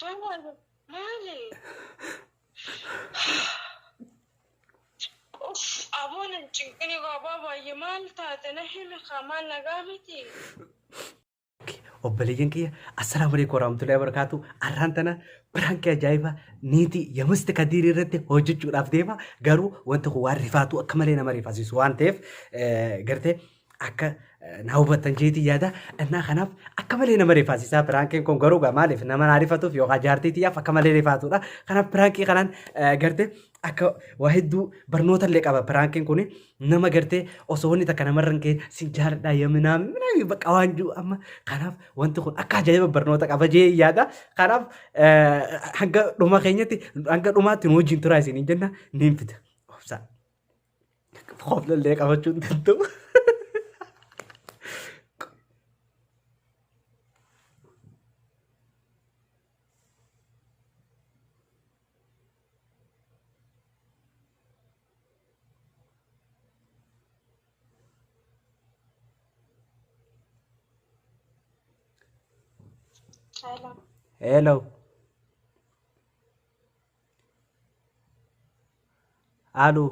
Maali? Uff aboo nan cinqini abaa baay'ee maal taate na himi kaa maal nagaa miti. Obboleeyyan kiyya assalaamu alaikum warahmatullahi wabarakatuh. Arraan tana piraankii ajaa'ibaa niitii yamisti kadiirii irratti hojjechuudhaaf deema. Garuu wanti kun waan rifaatu akka malee nama rifaasisu waan ta'eef gartee akka na hubattan jeetii yaada. Innaa kanaaf akka malee nama rifaasisaa piraankiin kun garuu gaa maaliif nama naa rifatuuf yookaan jaartii tiyyaaf akka malee rifaatudha. Kanaaf piraankii kanaan gartee akka waa hedduu barnoota illee qaba piraankiin kun nama gartee osoo wanni takka namarra hin ga'in sin jaaladhaa yaminaa minaa bakka waan jiru amma kanaaf wanti kun akka ajaa'iba barnoota qaba jee yaada. Kanaaf hanga dhuma keenyatti hanga dhumaatti nu wajjin turaa isiniin jenna niin fida. Obsaa. Koflallee qabachuu hin danda'u. Hello. Hello. Aloo.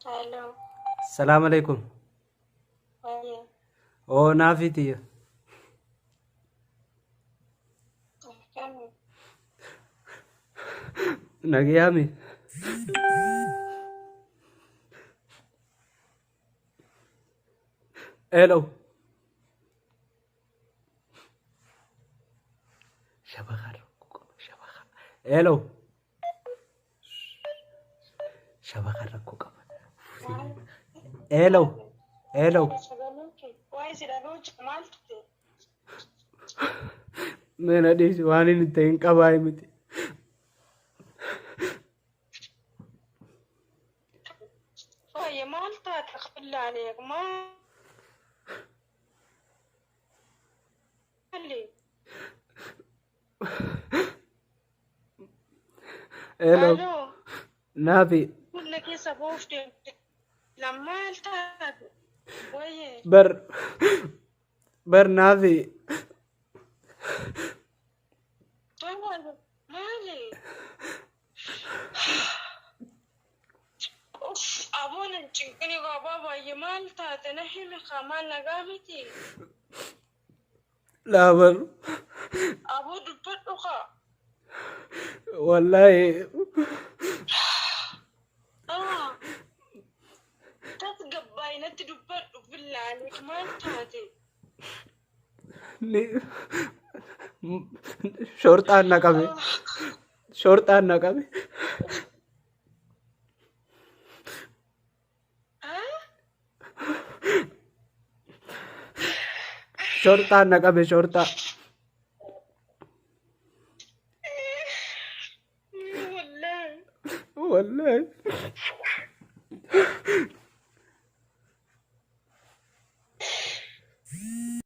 Hello. Salaam alaikum. Wayye. Oo naafi tiyya. Akkami? Nagayaami. Hello. Shabakaa rakkoo qaba shabakaa. Hello. Shabakaa rakkoo qaba. Hello. Hello. Mee na dhiisi waan inni ta'e hin qabaa miti. Fayya maal taate qillaalee maali? Hello. Aloo Naafi fuula keessa ba'uuf deemte. Maal taate? Wayyee. bar bar naafi Maali? Uff aboo nan cinqini abaa baay'ee maal taate na himi kaa maal nagaa miti. Laa bar Aboo dubbadhu kaa. Wallaahi Ah, tasgabbaa'ii natti dubbadhu billaalee maal taate? Ni shorxaan na qabe. Shorxaan na qabe. Shorxaan na qabe shorxaa. Wallahi. Wallaahi.